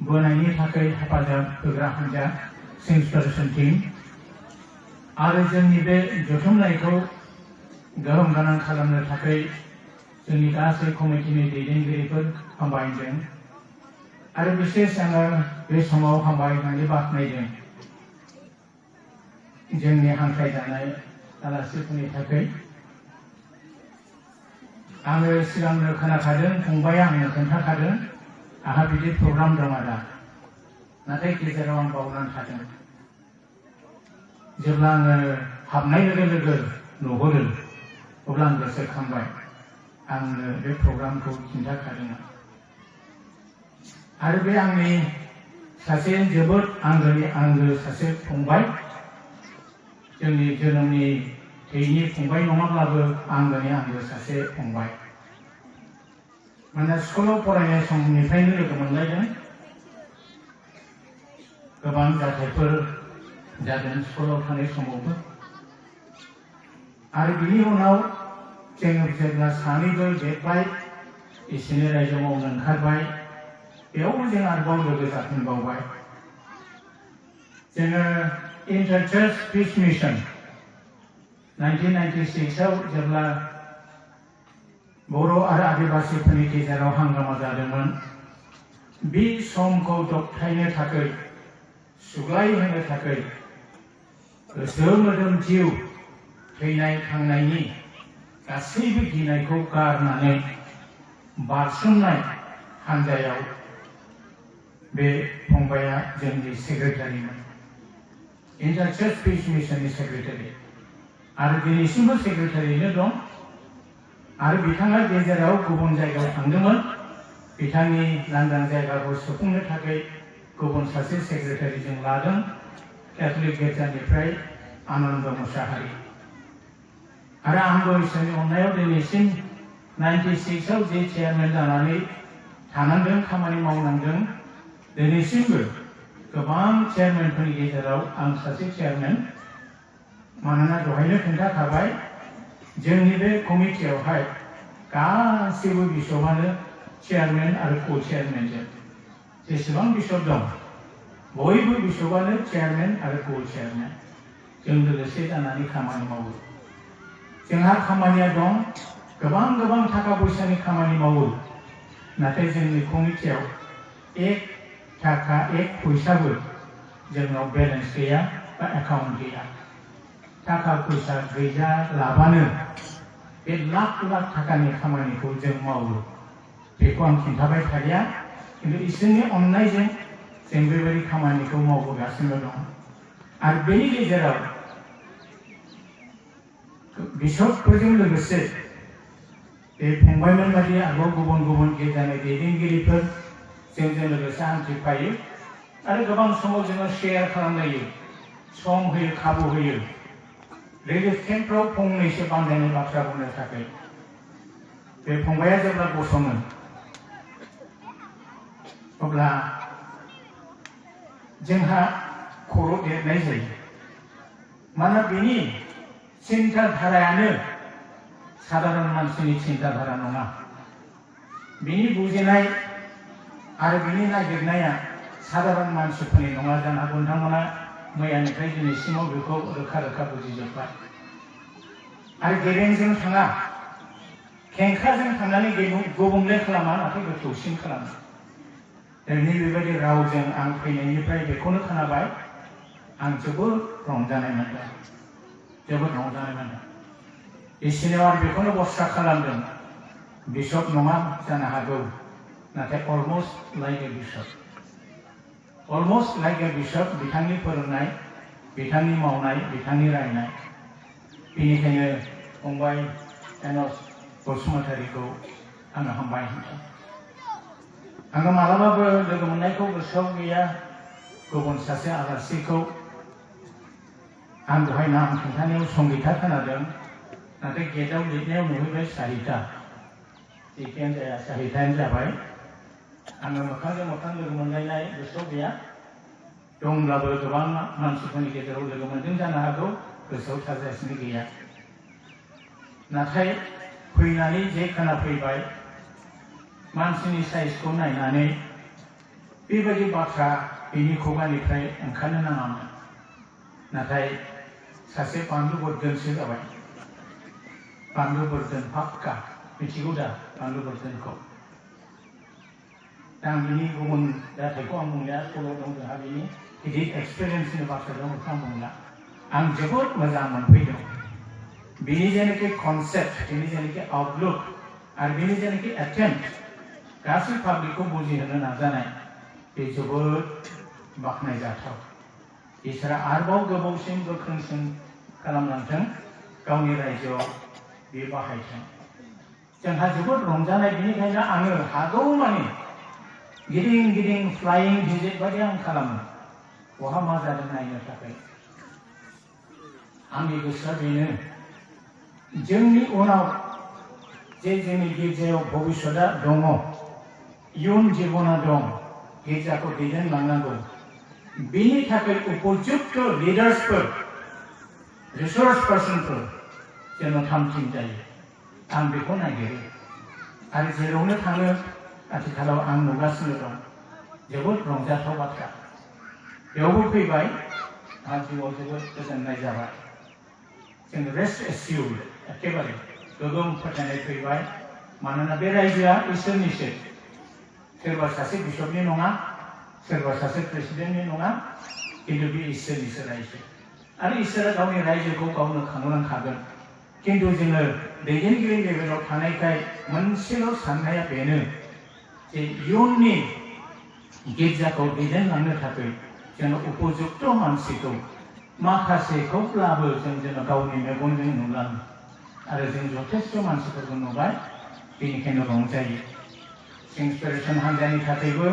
बोनायनि थाखाय हेफाजाब होग्रा हान्जा सेन्सफोरेसन टीम आरो जोंनि बे जथुमनायखौ गोहोम गोनां खालामनो थाखाय जोंनि गासै कमिटिनि दैदेनगिरिफोर हामबायदों आरो बिसेस आङो बे समाव हामबायनानै बाख्नायदों जोंनि हांख्रायजानाय आलासिफोरनि थाखाय आङो सिगांनो खोनाखादों फंबाया आंनो खोन्थाखादों आहा बिदि प्रग्राम दं आदा नाथाय गेजेराव आं बावनानै थादों जेब्ला आङो हाबनाय लोगो लोगो नुहुरो अब्ला आं गोसोखांबाय आंनो बे प्रग्रामखौ खिन्थाखादोंमोन आरो बे आंनि सासे जोबोद आंगोनि आंगो सासे फंबाय जोंनि जोनोमनि थैनि फंबाय नङाब्लाबो आंगोनि आंगो सासे फंबाय माने स्कुलाव फरायनाय समनिफ्रायनो लोगो मोनलायदों गोबां जाथायफोर जादों स्कुलाव थानाय समावबो आरो बिनि उनाव जोङो जेब्ला सानैबो देरबाय इसोरनि रायजो मावनो ओंखारबाय बेयावबो जों आरोबाव लोगो जाफिनबावबाय जोङो इन्टार चार्च पिस मिशन 1996 आव जेब्ला बर' आरो आदिबासिफोरनि गेजेराव हांगामा जादोंमोन बे समखौ दबथायनो थाखाय सुग्लायहोनो थाखाय गोसो मोदोम जिउ थैनाय थांनायनि गासैबो गिनायखौ गारनानै बारसोमनाय हान्जायाव बे फंबाया जोंनि सेक्रेटारिमोन इन्टार चार्च पिस मिशननि सेक्रेटारि आरो दिनैसिमबो सेक्रेटारिनो दं आरो बिथाङा गेजेराव गुबुन जायगायाव थांदोंमोन बिथांनि लांदां जायगाखौ सुफुंनो थाखाय गुबुन सासे सेक्रेटारि जों लादों केथलिक गिर्जानिफ्राय आनन्द मुसाहारि आरो आंबो इसोरनि अननायाव दिनैसिम 96 आव जे चेयारमेन जानानै थानांदों खामानि मावनांदों दिनैसिमबो गोबां चेयारमेनफोरनि गेजेराव आं सासे चेयारमेन मानोना दहायनो खोन्थाखाबाय जोंनि बे कमिटियावहाय गासैबो बिशपआनो चेयारमेन आरो को चेयारमेनजों जेसेबां बिशप दं बयबो बिशपआनो चेयारमेन आरो को चेयारमेन जों लोगोसे जानानै खामानि मावो जोंहा खामानिया दं गोबां थाखा फैसानि खामानि मावो नाथाय जोंनि कमिटियाव एक थाखा एक फैसाबो जोंनाव बेलेन्स गैया बा एकाउन्ट गैया थाखा फैसा गैया लाबानो बे लाख थाखानि खामानिखौ जों मावो बेखौ आं खिन्थाबाय थालिया किन्तु इसोरनि अननायजों जों बेबायदि खामानिखौ मावबोगासिनो दं आरो बेनि गेजेराव बिशपफोरजों लोगोसे बे फंबायमोन बायदि आरोबाव गुबुन गिर्जानि दैदेनगिरिफोर जोंजों लोगोसे हान्थिफायो आरो गोबां समाव जोङो शेयार खालामलायो सम होयो खाबु होयो रिलिफ केम्पफ्राव फंनैसो बानजायनाय बाथ्रा बुंनो थाखाय बे फंबाया जेब्ला गसङो अब्ला जोंहा खर' देरनाय जायो मानोना बेनि चिन्ताधारायानो साधारन मानसिनि चिन्ताधारा नङा बिनि बुजिनाय आरो बिनि नागिरनाया साधारन मानसिफोरनि नङा जानो हागौ नोंथांमोना मैयानिफ्राय दिनैसिमाव बेखौ रोखा बुजिजोब्बाय आरो गेरेंजों थाङा खेंख्राजों थांनानै गुबुंले खालामा नाथाय गोथौसिन खालामो दिनै बेबायदि रावजों आं फैनायनिफ्राय बेखौनो खोनाबाय आं जोबोद रंजानाय मोनदों इसोरनियाव आरो बेखौनो बस्रा खालामदों बिशप नङा जानो हागौ नाथाय अलमस्ट लाइक ए बिशप बिथांनि फोरोंनाय बिथांनि मावनाय बिथांनि रायनाय बेनिखायनो फंबाय एनस बसुमतारीखौ आङो हामबाय होनदों आङो मालाबाबो लोगो मोननायखौ गोसोआव गैया गुबुन सासे आलासिखौ आं दहाय नाम खिन्थानायाव संगिता खोनादों नाथाय गेटआव लिरनायाव नुहैबाय साहिता जेखियानो जाया साहितायानो जाबाय आङो मोखांजों मोखां लोगो मोनलायनाय गोसोआव गैया दंब्लाबो गोबां मानसिफोरनि गेजेराव लोगो मोनदों जानो हागौ गोसोआव थाजासिनो गैया नाथाय फैनानै जे खोनाफैबाय मानसिनि साइजखौ नायनानै बेबायदि बाथ्रा बिनि खुगानिफ्राय ओंखारनो नाङामोन। नाथाय सासे बानलु बोरदोनसो जाबाय। बानलु बोरदोन पाक्का मिथिगौ दा बानलु बोरदोनखौ? दा आं बिनि गुबुन जाथायखौ आं बुंनाया सल' दं जोंहा बिनि गिदिर एक्सपिरियेन्सनि बाथ्रा दं बेखौ आं बुंला। आं जोबोद मोजां मोनफैदों बिनि जेनाखि कनसेप्ट, बिनि जेनाखि आउटलुक आरो बिनि जेनाखि एटेम्प्ट गासै पाब्लिकखौ बुजिहोनो नाजानाय बे जोबोद बाख्नायजाथाव। इसोरा आरोबाव गोबावसिन गोख्रोंसिन खालामलांथों, गावनि रायजोआव बे बाहायथों। जोंहा जोबोद रंजानाय, बेनिखायनो आङो हागौमानि गिदिं गिदिं फ्लाइं भिजिट बायदि आं खालामो बहा मा जादों नायनो थाखाय। आंनि गोसोआ बेनो जोंनि उनाव जे जोंनि गिर्जायाव भबिष्यतआ दङ, इयुन जिबना दं, गिर्जाखौ दैदेनलांनांगौ, बेनि थाखाय उपयुक्त लिडार्सफोर, रिसोर्स पार्सनफोर जेन' थामथिम जायो। आं बेखौ नागिरो आरो जेरावनो थाङो आथिखालाव आं नुगासिनो दं। जोबोद रंजाथाव बाथ्रा। बेयावबो फैबाय, आंहा जिउआव जोबोद गोजोननाय जाबाय। जों रेस्ट एसिउर्ड एखेबारे गोगोम फोथायनाय फैबाय। मानोना बे रायजोआ इसोरनिसो। सोरबा सासे बिशपनि नङा, सोरबा सासे प्रेसिडेन्टनि नङा, किन्तु बे इसोरनिसो रायजो। आरो इसोरा गावनि रायजोखौ गावनो खांलांखागोन। किन्तु जोङो दैदेनगिरि लेभेलाव थानायखाय मोनसेल' साननाया बेनो जे इयुननि गिर्जाखौ दैदेनलांनो थाखाय जोङो उपयुक्त मानसिखौ माखासेखौब्लाबो जों जेन' गावनि मेगनजों नुलाङो। आरो जों जथेस्थ मानसिफोरखौ नुबाय, बेनिखायनो रंजायो। इन्सपिरेसन हान्जानि थाखायबो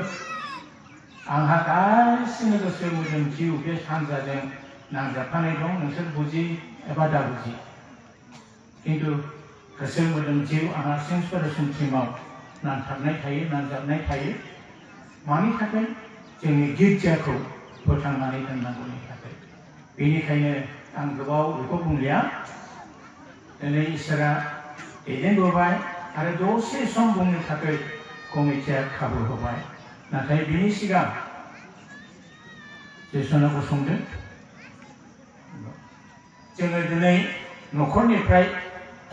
आंहा गासिनो गोसो मोदोम जिउ बे हान्जाजों नांजाबफानाय दं। नोंसोर बुजि एबा दा बुजि, किन्तु गोसो मोदोम जिउ आंहा इन्सपिरेसन टीमाव नांथाबनाय थायो, नांजाबनाय थायो। मानि थाखाय? जोंनि गिर्जाखौ फोथांनानै दोननांगौनि थाखाय। बेनिखायनो आं गोबाव बेखौ बुंलिया। दिनै इसोरा दैदेनबोबाय आरो दसे सम बुंनो थाखाय कमिटिया खाबु होबाय। नाथाय बिनि सिगां जेसना गसंदों। जोङो दिनै न'खरनिफ्राय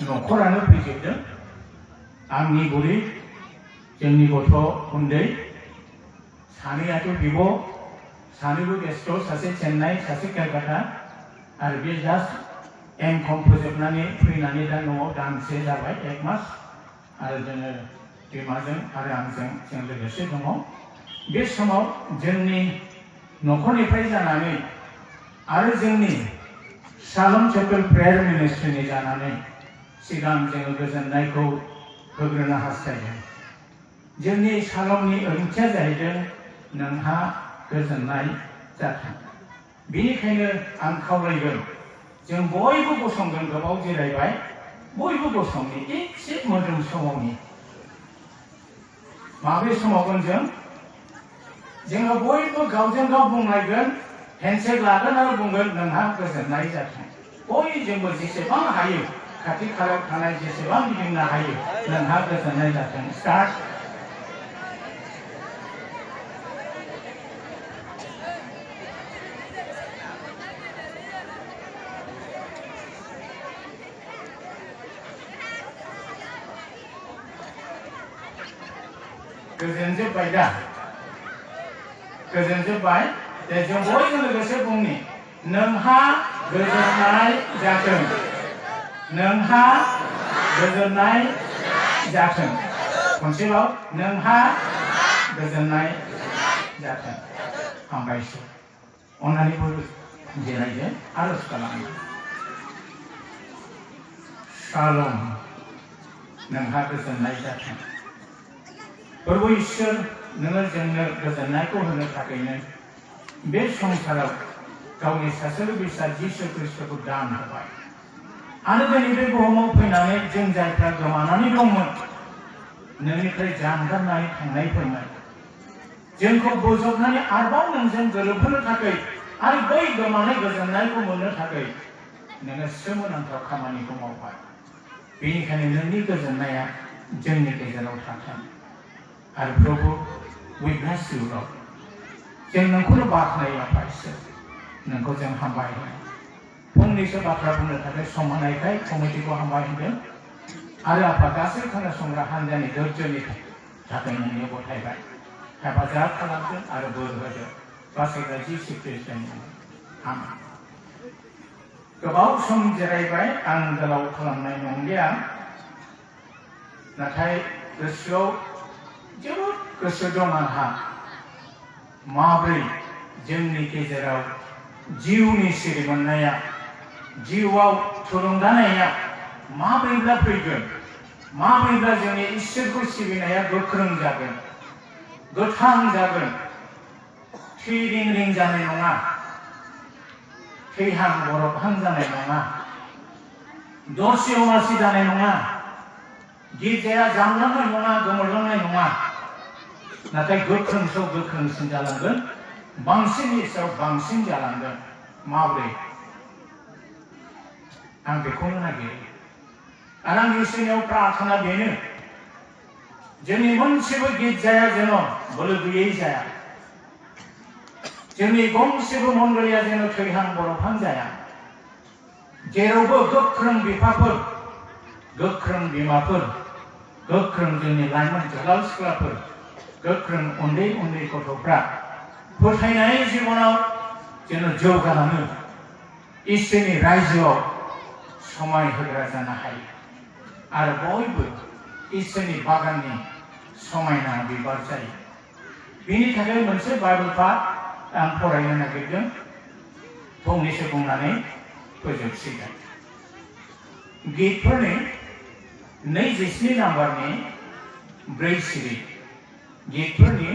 न'खरानो फैजोबदों। आंनि बुरि, जोंनि गथ' उन्दै सानैयाथ' बिब', सानैबो बेस्थ', सासे चेन्नाइ, सासे केलकाता। आरो बे जास्ट एम.कम फोजोबनानै फैनानै दा न'आव दानसे जाबाय, 1 मास। आरो जोङो बिमाजों आरो आंजों जों लोगोसे दङ। बे समाव जोंनि न'खरनिफ्राय जानानै आरो जोंनि शालम चेपेल प्रेयार मिनिस्ट्रिनि जानानै सिगां जोङो गोजोननायखौ होग्रोनो हास्थायदों। जोंनि शालमनि ओंथिया जाहैदों नोंहा गोजोननाय जाथों। बेनिखायनो आं खावलायगोन, जों बयबो गसंगोन। गोबाव जिरायबाय, बयबो गसंनि एसे मोदोम समावनि। माबे समावगोन जोङो बयबो गावजों गाव बुंलायगोन, हेन्डसेक लागोन आरो बुंगोन नोंहा गोजोननाय जाथों। बयजोंबो जेसेबां हायो, खाथि खालायाव थानाय जेसेबां गिदिंनो हायो, नोंहा गोजोननाय जाथों। स्टार्ट। गोजोनजोब्बाय दा? गोजोनजोब्बाय? दे जों बयबो लोगोसे बुंनि, नोंहा गोजोननाय जाथों। नोंहा गोजोननाय जाथों। खनसेबाव, नोंहा गोजोननाय जाथों। हामबायसै। अन्नानै बयबो जिरायदो, आरज खालामो। शालम, नोंहा गोजोननाय जाथों। प्रभु इसोर, नोङो जोंनो गोजोननायखौ होनो थाखायनो बे संसाराव गावनि सासेल' बिसा जिसु ख्रिस्ट'खौ दान होबाय। आरो दिनै बे बुहुमाव फैनानै जों जायफ्रा गोमानानै दंमोन, नोंनिफ्राय जानगारनानै थांनायफोरमोन, जोंखौ बोजबनानै आरोबाव नोंजों गोरोबहोनो थाखाय आरो बै गोमानाय गोजोननायखौ मोननो थाखाय नोङो सोमोनांथाव खामानिखौ मावबाय। बेनिखायनो नोंनि गोजोननाया जोंनि गेजेराव थाथों। आरो प्रभु, we bless you, Lord. जों नोंखौनो बाख्नायो आफा इसोर नोंखौ जों हामबाय होनो फंनैसो बाथ्रा बुंनो थाखाय सम होनायखाय कमिटिखौ हामबाय होदों आरो आफा गासै खोनासंग्रा हान्जानि धैर्यनि थाखाय नोंनो गथायबाय हेफाजाब खालामदों आरो बोर होदों बासायग्रा जिसु ख्रीष्टनि आमेन। गोबाव सम जिरायबाय आं गोलाव खालामनाय नंलिया नाथाय गोसोआव जोबोद गोसो दं आंहा माब्रै जोंनि गेजेराव जिउनि सिरि मोननाया जिउआव थुलुंगानाया माब्रैब्ला फैगोन माब्रैब्ला जोंनि इसोरखौ सिबिनाया गोख्रों जागोन गोथां जागोन थैरिं रिं जानाय नङा थैहां बरफहां जानाय नङा दरसि अनासि जानाय नङा गिर्जाया जामलांनाय नङा गोमोरलांनाय नङा नाथाय गोख्रोंसो गोख्रोंसिन जालांगोन बांसिननि सायाव बांसिन जालांगोन माब्रै आं बेखौनो नागिरो आरो आंनि इसोरनियाव प्रार्थना बेनो जोंनि मोनसेबो गिर्जाया जेन' बोलो गैयै जाया जोंनि गंसेबो मण्डलिया जेन' थैहां बरफहां जाया जेरावबो गोख्रों बिफाफोर गोख्रों बिमाफोर गोख्रों जोंनि लाइमोन जोहोलाव सिख्लाफोर गोख्रों उन्दै उन्दै गथ'फ्रा फोथायनाय जिबनाव जेन' जौगालाङो इसोरनि रायजोआव समाय होग्रा जानो हायो आरो बयबो इसोरनि बागाननि समायना बिबार जायो बेनि थाखाय मोनसे बाइबेल पाठ आं फरायनो नागिरदों फंनैसो बुंनानै फोजोबसिगोन गितफोरनि 27 नाम्बारनि 4 सिरि गितफोरनि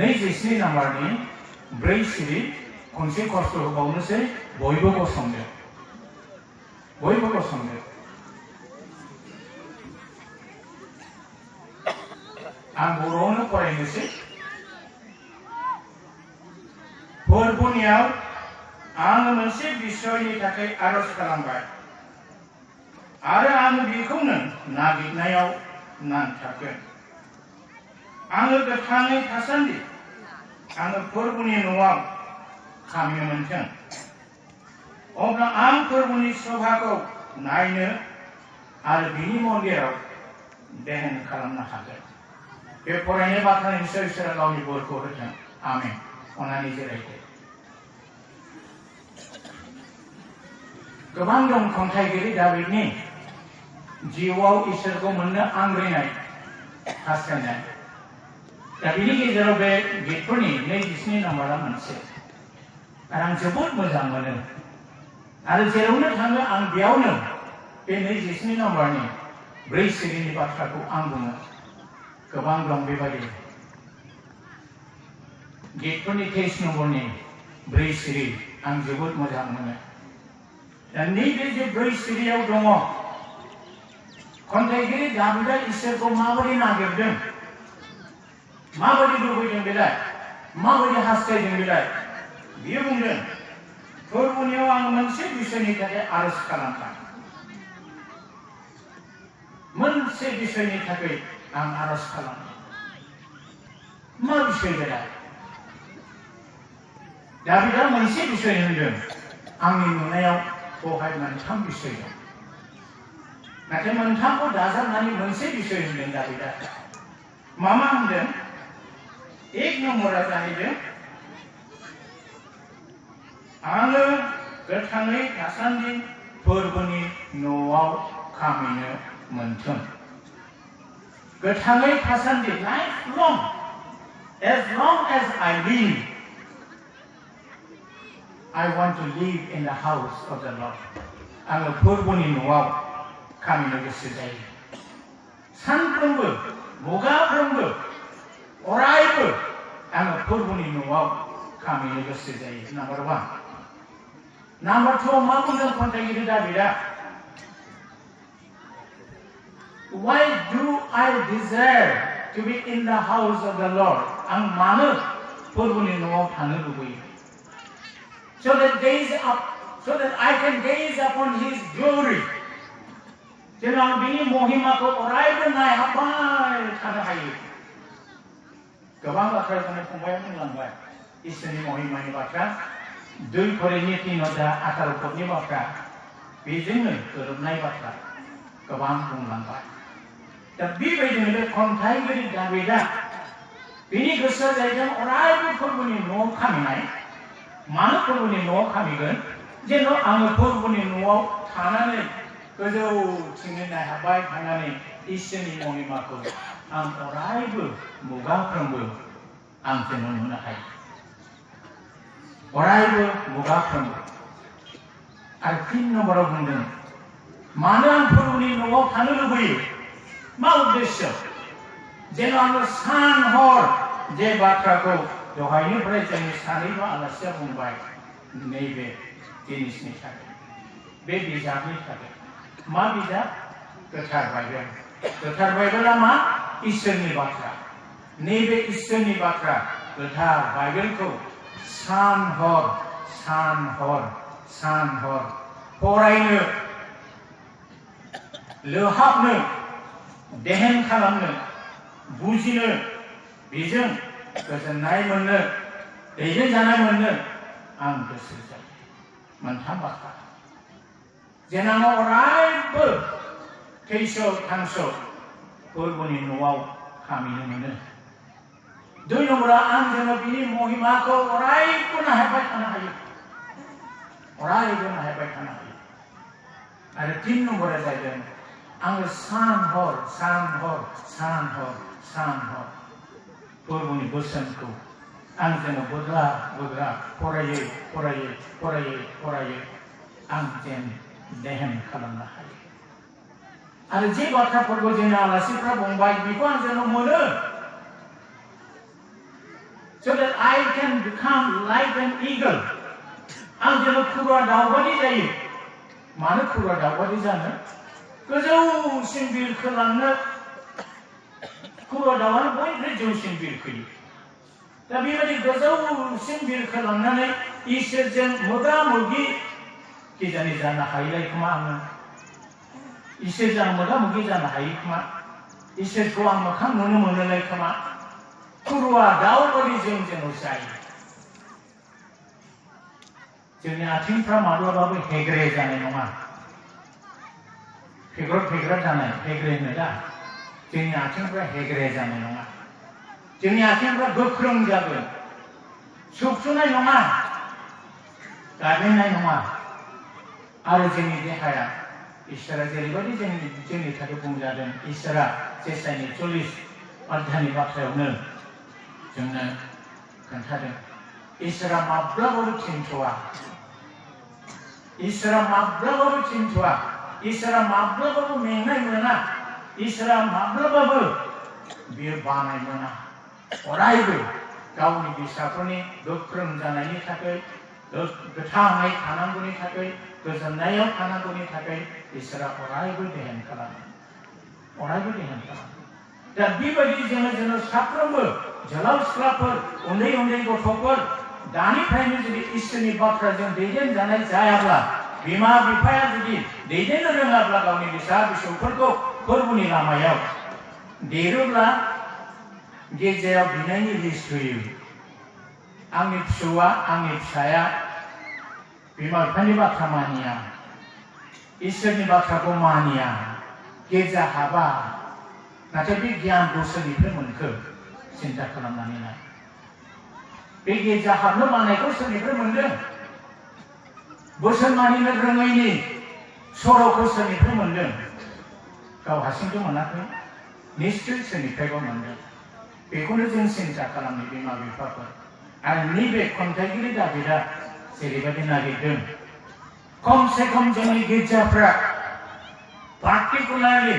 27 नाम्बारनि 4 सिरि खनसे खस्थ' होबावनोसै बयबो गसंदो आं बर'आवनो फरायनोसै फोरबोनियाव आङो मोनसे बिसयनि थाखाय आरज खालामबाय आरो आं बेखौनो नागिरनायाव नांथाबगोन आङो गोथाङै थासान्दि आङो फोरबोनि न'आव खामिनो मोनथों अब्ला आं फोरबोनि सभाखौ नायनो आरो बिनि मन्दिराव देहेन खालामनो हागोन बे फरायनाय बाथ्रानि सायाव इसोरा गावनि बोरखौ होथों आमेन अननानै जिरायदो गोबां दं खन्थाइगिरि दाबिदनि जिउआव इसोरखौ मोननो आंग्रायनाय हास्थायनाय दा बिनि गेजेराव बे गितफोरनि 27 नाम्बारा मोनसे आरो आं जोबोद मोजां मोनो आरो जेरावनो थाङो आं बेयावनो बे 27 नाम्बारनि 4 सिरिनि बाथ्राखौ आं बुङो गोबां दं बेबायदि गितफोरनि 23 नम्बरनि 4 सिरि आं जोबोद मोजां मोनो दा नैबे जे 4 सिरियाव दङ खन्थाइगिरि दाबिदा इसोरखौ माबोरै नागिरदों माबोरै लुबैदों बेलाय माबोरै हास्थायदों बेलाय बियो बुंदों फोरबोनियाव आं मोनसे बिसयनि थाखाय आरज खालामबाय मोनसे बिसयनि थाखाय आं आरज खालामबाय मा बिसय बेलाय दाबिदा मोनसे बिसय होनदों आंनि नुनायाव बहाय 3 बिसय दं नाथाय 3खौ दाजाबनानै मोनसे बिसय होनदों दाबिदा मा होनदों 1 नम्बरा जाहैदों आङो गोथाङै थासान्दि फोरबोनि न'आव खामिनो मोनथों गोथाङै थासान्दि life long as long as I live I want to live in the house of the Lord आङो फोरबोनि न'आव खामिनो गोसो जायो सानफ्रोमबो मुगाफ्रोमबो अरायबो आङो फोरबोनि न'आव खामिनो गोसो जायो नाम्बार 1 नाम्बार 2 मा बुंदों खन्थाइगिरि दाबिदा Why do I desire to be in the house of the Lord आं मानो फोरबोनि न'आव थानो लुबैयो so that I can gaze upon His glory जेन आं बिनि महिमाखौ अरायबो नायहाबबाय थानो हायो गोबां बाथ्रा जोंनि फंबाया बुंलांबाय इसोरनि महिमानि बाथ्रा 2 करिन्थि 3:18 बाथ्रा बेजोंनो गोरोबनाय बाथ्रा गोबां बुंलांबाय। दा बेबायदिनो बे खन्थाइगिरि दाबिदा बेनि गोसोआ जाहैदों अरायबो फोरबोनि न'आव खामिनाय। मानो फोरबोनि न'आव खामिगोन? जेन' आङो फोरबोनि न'आव थानानै गोजौथिङै नायहाबबाय थानानै इसोरनि महिमाखौ आं अरायबो मुगाफ्रोमबो आं जेन' नुनो हायो। अरायबो मुगाफ्रोमबो। आरो 3 नम्बराव बुंदों मानो आं फोरबोनि न'आव थानो लुबैयो? मा उद्देश्य? जेन' आङो सान हर जे बाथ्राखौ दहायनिफ्राय जोंनि सानैबो आलासिया बुंबाय नैबे जिनिसनि थाखाय, बे बिजाबनि थाखाय। मा बिजाब? गोथार बाइबेल। गोथार बाइबेला मा? इसोरनि बाथ्रा। नैबे इसोरनि बाथ्रा गोथार बाइबेलखौ सान हर फरायनो, लोहाबनो, देहेन खालामनो, बुजिनो, बेजों गोजोननाय मोननो, दैदेनजानाय मोननो आं गोसो जायो। 3 बाथ्रा। जेन आं अरायबो थैस' थांस' फोरबोनि न'आव खामिनो मोनो। 2 नम्बरा आं जेन बिनि महिमाखौ अरायबो नायहाबबाय थानो हायो। अरायबो नायहाबबाय थानो हायो। आरो 3 नम्बरा जाहैदों आङो सान हर फोरबोनि बोसोनखौ आं जेन बोग्रा फरायै आं जेन देहेन खालामनो हायो। आरो जे बाथ्राफोरखौ जोंनि आलासिफ्रा बुंबाय बेखौ आं जेन मोनो। So that I can become like an eagle. आं जेन खुरुवा दाउबादि जायो। मानो खुरुवा दाउबादि जानो? गोजौसिन बिरखोलांनो खुरुवा दाउआनो बयनिख्रुइ जौसिन बिरखोयो। दा बेबायदि गोजौसिन बिरखोलांनानै इसोरजों मोगा मोगि किजानि जानो हायैलाय खोमा आङो। इसोरजों मोगा मोगि जानो हायो खोमा। इसोरखौ आं मोखां नुनो मोनोलाय खोमा। खुरुवा दाउ बायदि जों जेन जायो। जोंनि आथिंफ्रा माब्लाबाबो हेग्रे जानाय नङा। फेग्रा जानाय, हेग्रे होनो दा। जोंनि आथिंफ्रा हेग्रे जानाय नङा। जोंनि आथिंफ्रा गोख्रों जागोन। सुखसुनाय नङा, गाग्लिनाय नङा। आरो जोंनि देहाया इसोरा जेरैबायदि जोंनि थाखाय बुंजादों, इसोरा जेसाइनि 40 अध्यायनि बाथ्रायावनो जोंनो खोन्थादों। इसोरा माब्लाबाबो थिनथ'आ। इसोरा माब्लाबाबो मेंनाय मोना। इसोरा माब्लाबाबो बियो बानाय मोना। अरायबो गावनि फिसाफोरनि गोख्रों जानायनि थाखाय, गोथाङै थानांगौनि थाखाय, गोजोननायाव थानांगौनि थाखाय इसोरा अरायबो देहेन खालामो। दा बेबायदि जोङो साफ्रोमबो जोलाव सिख्लाफोर, उन्दै गथ'फोर दानिफ्रायनो जुदि इसोरनि बाथ्राजों दैदेनजानाय जायाब्ला, बिमा बिफाया जुदि दैदेननो रोङाब्ला गावनि फिसा फिसौफोरखौ फोरबोनि लामायाव देरोब्ला गिर्जायाव बिनायनि लिस्ट होयो। आंनि फिसौआ, आंनि फिसाया बिमा बिफानि बाथ्रा मानिया, इसोरनि बाथ्राखौ मानिया, गिर्जा हाबा, नाथाय बे गियानखौ सोरनिफ्राय मोनखो? सिन्था खालामनानै नाय। बे गिर्जा हाबनो मानायखौ सोरनिफ्राय मोनदों? बोसोन मानिनो रोङैनि सर'खौ सोरनिफ्राय मोनदों? गाव हारसिंथ' मोनाखै, निश्चय सोरनिफ्रायबा मोनदों। बेखौनो जों सिन्था खालामो बिमा बिफाफोर। आरो नैबे खन्थाइगिरि दाबिदा जेरैबायदि नागिरदों, खमसे खम जोंनि गिर्जाफ्रा, पार्टिकुलारलि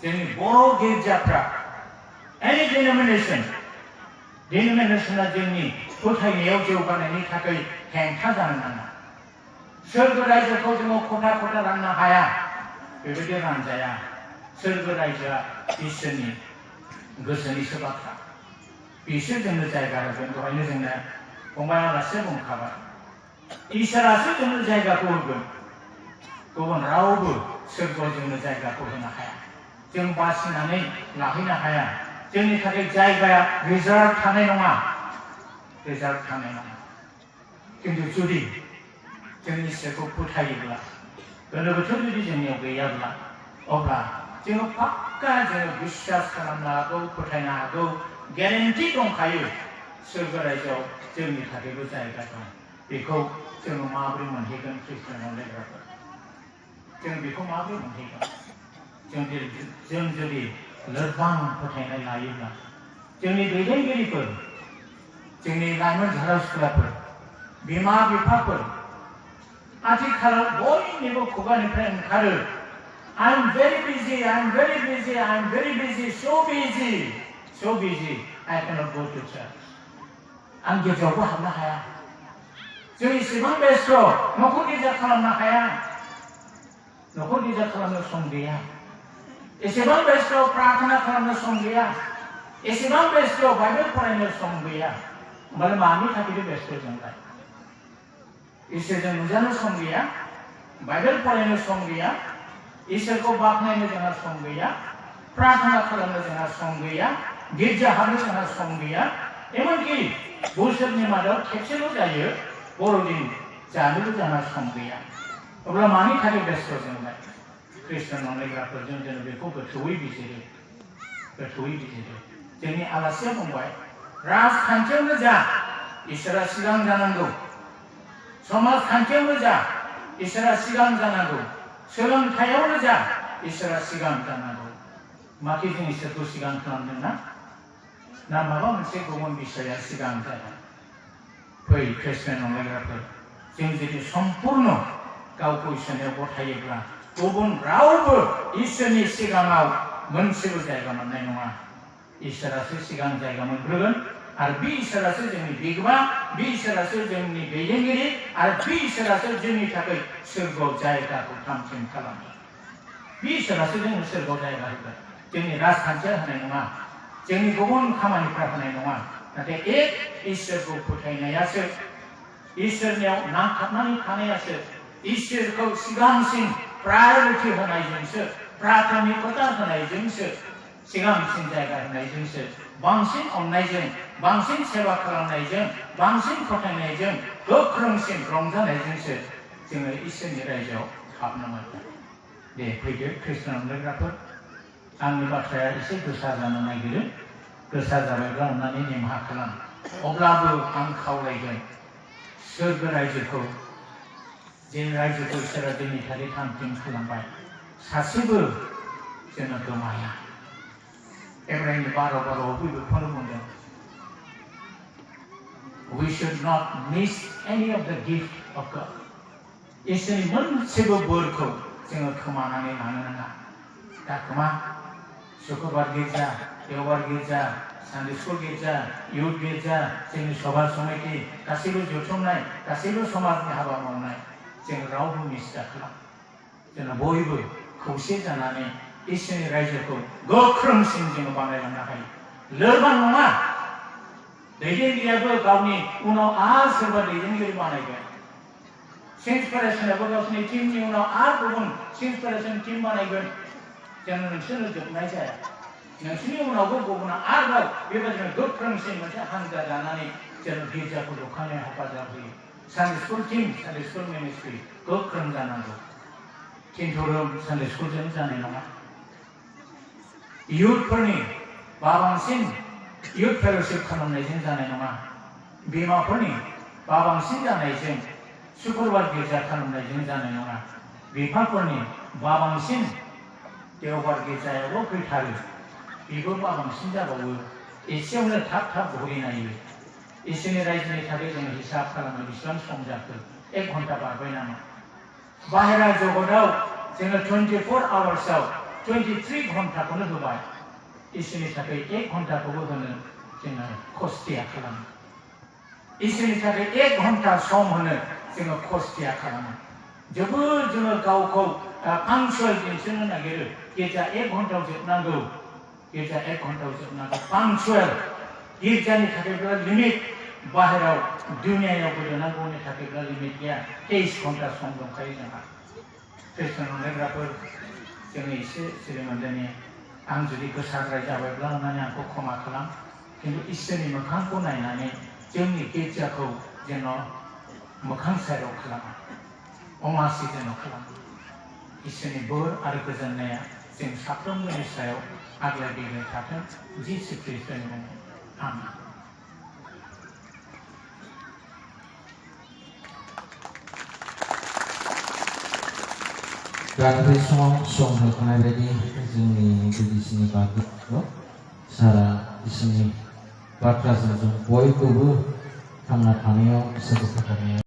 जोंनि बर' गिर्जाफ्रा, एनि डिनोमिनेसना जोंनि फोथायनायाव जौगानायनि थाखाय हेंथा जानो नाङा। सोरगो रायजोखौ जोङो खथा राननो हाया, बेबायदि रानजाया। सोरगो रायजोआ इसोरनि गोसोनिसो बाथ्रा। बिसोर जोंनो जायगा होगोन। दहायनो जोंनो फंबाय आलासिया बुंखाबाय, इसोरासो जोंनो जायगाखौ होगोन। गुबुन रावबो सोरगोआव जोंनो जायगाखौ होनो हाया। जों बासिनानै लाहैनो हाया। जोंनि थाखाय जायगाया रिजार्भ थानाय नङा। रिजाल्ट थानाय नङा खिन्थु जुदि जों इसोरखौ फोथायोब्ला गोनो गोथो जुदि जोंनियाव गैयाब्ला अब्ला जोङो पाक्का जोङो बिश्वास खालामनो हागौ फोथायनो हागौ गेरेन्टि दंखायो सोरगो रायजोआव जोंनि थाखायबो जायगा दं बेखौ जोङो माबोरै मोनहैगोन ख्रिस्टियानाव लेग्राफोर जों बेखौ माबोरै मोनहैगोन जों जुदि लोरबां फोथायनाय लायोब्ला जोंनि दैदेनगिरिफोर जोंनि लाइमोन सेंग्रा सिख्लाफोर बिमा बिफाफोर आथिखालाव बयनिबो खुगानिफ्राय ओंखारो I'm very busy, I'm very busy, I'm very busy, so busy, I cannot go to church. आं गिर्जायावबो हाबनो हाया जों इसेबां बेस्थ न'खर गिर्जा खालामनो हाया न'खर गिर्जा खालामनो सम गैया एसेबां बेस्थ प्रार्थना खालामनो सम गैया एसेबां बेस्थ बाइबेल फरायनो सम गैया होमबालाय मानि थाखाय बेस्थ जोंलाय इसोरजों नुजानो सम गैया बाइबेल फरायनो सम गैया इसोरखौ बाख्नायनो जोंहा सम गैया प्रार्थना खालामनो जोंहा सम गैया गिर्जा हाबनो जोंहा सम गैया एमनकि बोसोरनि मादाव खेबसेल' जायो बर'दिन जानोबो जोंहा सम गैया अब्ला मानि थाखाय बेस्थ जोंलाय ख्रिस्टियान नंलायग्राफोरजों जों बेखौ गोथौयै बिजिरो जोंनि आलासिया बुंबाय राजखान्थियावनो जा इसोरा सिगां जानांगौ समाजखान्थियावनो जा इसोरा सिगां जानांगौ सोलोंथायावनो जा इसोरा सिगां जानांगौ माखि जों इसोरखौ सिगां खालामदों ना माबा मोनसे गुबुन बिषया सिगां जाया फै ख्रिस्टियान नंलायग्राफोर जों जुदि सम्पुर्ण गावखौ इसोरनियाव गथायोब्ला गुबुन रावबो इसोरनि सिगाङाव मोनसेबो जायगा मोननाय नङा इसोरासो सिगां जायगा मोनग्रोगोन आरो बे इसोरासो जोंनि बिगोमा बे इसोरासो जोंनि दैदेनगिरि आरो बे इसोरासो जोंनि थाखाय सोरगोआव जायगाखौ थामथिम खालामो बे इसोरासो जोंनो सोरगोआव जायगा होगोन जोंनि राजखान्थिया होनाय नङा जोंनि गुबुन खामानिफ्रा होनाय नङा नाथाय एक इसोरखौ फोथायनायासो इसोरनियाव नांथाबनानै थानायासो इसोरखौ सिगांसिन प्रायरिटि होनायजोंसो प्राथमिकता होनायजोंसो सिगांसिन जायगा होनायजोंसो बांसिन अननायजों बांसिन सेवा खालामनायजों बांसिन फोथायनायजों गोख्रोंसिन रंजानायजोंसो जोङो इसोरनि रायजोआव हाबनो मोनो दे फैदो ख्रिस्टियान नंलायग्राफोर आंनि बाथ्राया एसे गोसा जानो नागिरो गोसा जाबायब्ला अननानै निमाहा खालाम अब्लाबो आं खावलायगोन सोरगो रायजोखौ जे रायजोखौ इसोरा जोंनि थाखाय थामथिम खालामबाय सासेबो जोङो गोमाया एब्राहिमनि 12:12 बेखौनो बुंदों we should not miss any of the gift of God इसोरनि मोनसेबो बोरखौ जोङो खोमानानै लानो नाङा दा खोमा शुक्रबार गिर्जा देवबार गिर्जा सानडे स्कुल गिर्जा इउथ गिर्जा जोंनि सभा समिति गासैबो जथुमनाय गासैबो समाजनि हाबा मावनाय जों रावबो मिस दाखालाम जों बयबो खौसे जानानै इसोरनि रायजोखौ गोख्रोंसिन जोङो बानायलांनो हायो लोरबां नङा दैदेनगिरियाबो गावनि उनाव आरो सोरबा दैदेनगिरि बानायगोन सिन्सपिरेसनाबो गावसिनि टीमनि उनाव आरो गुबुन सिन्सपिरेसन टीम बानायगोन जों नोंसोरनो जोबनाय जाया नोंसोरनि उनावबो गुबुना आरोबाव बेबायदिनो गोख्रोंसिन मोनसे हानजा दानानै जों गिर्जाखौ लुखांनायाव हेफाजाब होयो Sunday school team Sunday school ministry गोख्रों जानांगौ खिन्थु सानडे स्कुलजों जानाय नङा इयुथफोरनि बाबांसिन इयुथ फेल'शिप खालामनायजों जानाय नङा बिमाफोरनि बाबांसिन जानायजों शुक्रबार गिर्जा खालामनायजों जानाय नङा बिफाफोरनि बाबांसिन देवबार गिर्जायावबो फैथारो बेबो बाबांसिन जाबावो एसेयावनो थाब थाब घुरिनायो इसोरनि रायजोनि थाखाय जों हिसाब खालामो बेसेबां सम जाखो 1 घन्टा बारबाय नामा बाहेरा जगताव जोङो 24 आवार्सआव 23 घन्टाखौनो होबाय इसोरनि थाखाय 1 घन्टाखौबो होनो जोङो खस्थिया खालामो इसोरनि थाखाय 1 घन्टा सम होनो जोङो खस्थिया खालामो जोबोद जोङो गावखौ पांचुएल दिन्थिनो नागिरो गिर्जा 1 घन्टायाव जोबनांगौ गिर्जा 1 घन्टायाव जोबनांगौ पांचुएल गिर्जानि थाखायब्ला लिमिट बाहेराव दुनियायाव गोदोनांगौनि थाखायब्ला लिमिट गैया 23 घन्टा सम दंखायो जोंहा ख्रिस्टियान नंलायग्राफोर जोङो एसे सिरिमोनदोनि आं जुदि गोसाद्राय जाबायब्ला अननानै आंखौ क्षमा खालाम खिन्थु इसोरनि मोखांखौ नायनानै जोंनि गिर्जाखौ जेन' मोखां साइराव खालामा अमासि जेन' खालामा इसोरनि बोर आरो गोजोननाया जों साफ्रोमबोनि सायाव आग्लाय बिग्लाय थाथों जिसु ख्रीष्टनि मुङाव आमीन। दा बे समाव सम होखानाय बायदि जोंनि गुदिसिनि बाथौखौ सारा इसोरनि बाथ्राजों जों बयखौबो थांना थानायाव इसोरखौ फोथायनायाव